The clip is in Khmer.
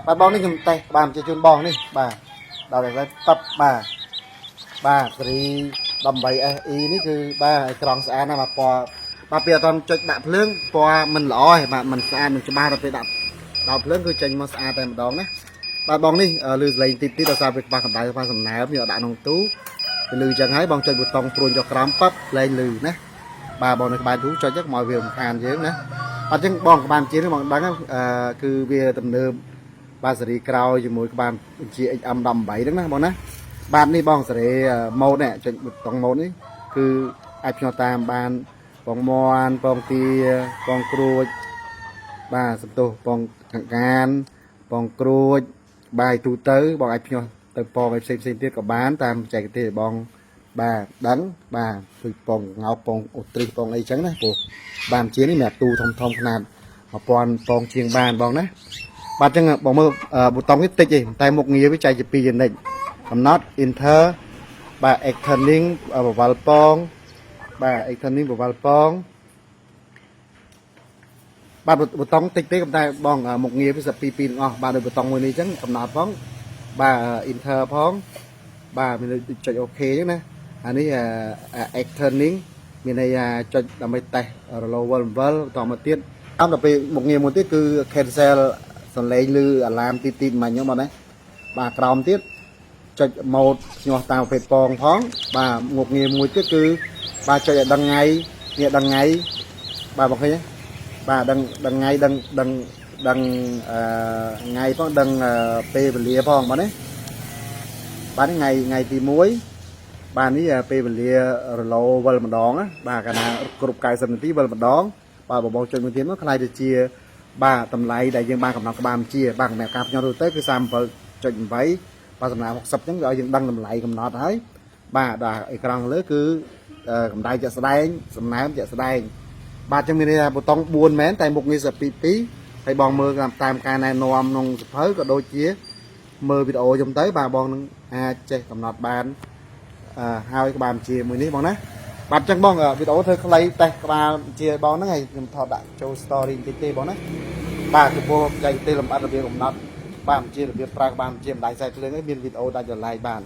បាទបងនេះខ្ញុំតេស្តក្បាលបញ្ជាជូនបងនេះបាទដល់តែតបបាទបាទស៊េរី18 SE នេះគឺបាទអេក្រង់ស្អាតណាស់បាទពណ៌បាទពេលអត់ចុចដាក់ភ្លើងពណ៌មិនល្អទេបាទមិនស្អាតមិនច្បាស់ដល់ពេលដាក់ដល់ភ្លើងគឺចេញមកស្អាតតែម្ដងណាបាទបងនេះលឺសលេងតិចតិចដោយសារវាខ្វះកម្ដៅខ្វះសំណើមយកដាក់ក្នុងទូវាលឺចឹងហើយបងចុចប៊ូតុងព្រួញចុះក្រោមប៉ាប់លែងលឺណាបាទបងនៅក្បែរទូចុចទៅកុំឲ្យវារំខានយើងណាអត់ចឹងបងក្បាលបញ្ជានេះបងដឹងអឺគឺវាទំនើបបាទសេរីក្រោយជាមួយក្បាលបញ្ជា XM 18ហ្នឹងណាបងណាបាទនេះបងសេរីម៉ូតនេះចុចប៊ូតុងម៉ូតនេះគឺអាចភ្ញាក់តាមបានបងមន់បងទាបងក្រួចបាទសំទោសបងកង្កានបងក្រួចបាយទូទៅបងអាចភ្ញាក់ទៅពងឲ្យផ្សេងផ្សេងទៀតក៏បានតាមបច្ចេកទេសបងបាទដឹងបាទដូចពងងោកពងអូទ្រីសពងអីចឹងណាព្រោះបាទជានេះមានទូធំធំខ្នាត1000ពងជាងបានបងណាបាទចឹងបងមើលប៊ូតុងនេះតិចទេតែមុខងារវាចែកជា2ចំណុចកំណត់ enter បាទ extending បវល់ពងបាទ extending បវល់ពងបាទប៊ូតុងតិចទេក៏តែបងមុខងារវាសពីពីរទាំងអស់បាទដោយប៊ូតុងមួយនេះចឹងកំណត់ផងបាទ enter ផងបាទមានចុច OK ចឹងណាអានេះ extending មានន័យថាចុចដើម្បីតេស្តរលោវិល7បន្តមកទៀតតាមដល់ពេលមុខងារមួយទៀតគឺ cancel សំឡេងឬ alarm ទីទីមិញហ្នឹងបងណាបាទក្រោមទៀតចុច mode ភ្ញាស់តាមប្រភេទពងផងបាទមុខងារមួយទៀតគឺបាទចុចឲ្យដឹងថ្ងៃនេះដឹងថ្ងៃបាទបងឃើញទេបាទដឹងដឹងថ្ងៃដឹងដឹងដឹងអឺថ្ងៃផងដឹងពេលវេលាផងបាទណាបាទនេះថ្ងៃថ្ងៃទី1បាទនេះពេលវេលារលោវិលម្ដងណាបាទកាលណាគ្រប់90នាទីវិលម្ដងបាទបងបងចុចមួយទៀតមកខ្លាយទៅជាបាទតម្លៃដែលយើងបានកំណត់ក្បាលបញ្ជាបាទសម្រាប់ការភ្ញាក់ទូទៅគឺ37.8បាទសម្រាប់60ចឹងវាឲ្យយើងដឹងតម្លៃកំណត់ហើយបាទដល់អេក្រង់លើគឺកម្ដៅជាក់ស្ដែងសំណើមជាក់ស្ដែងបាទចឹងមានន័យថាប៊ូតុង4មែនតែមុខងារសពី2ហើយបងមើលតាមការណែនាំក្នុងសភៅក៏ដូចជាមើលវីដេអូខ្ញុំទៅបាទបងនឹងអាចចេះកំណត់បានអឺហើយក្បាលបញ្ជាមួយនេះបងណាបាទចឹងបងវីដេអូធ្វើខ្លីតេស្តក្បាលបញ្ជាបងហ្នឹងហើយខ្ញុំថតដាក់ចូល story បន្តិចទេបងណាបាទចំពោះបច្ចេកទេសលម្អិតរបៀបកំណត់បាទបញ្ជារបៀបប្រើក្បាលបញ្ជាម្ដាយខ្សែភ្លើងឯងមានវីដេអូដាច់ដライបាន។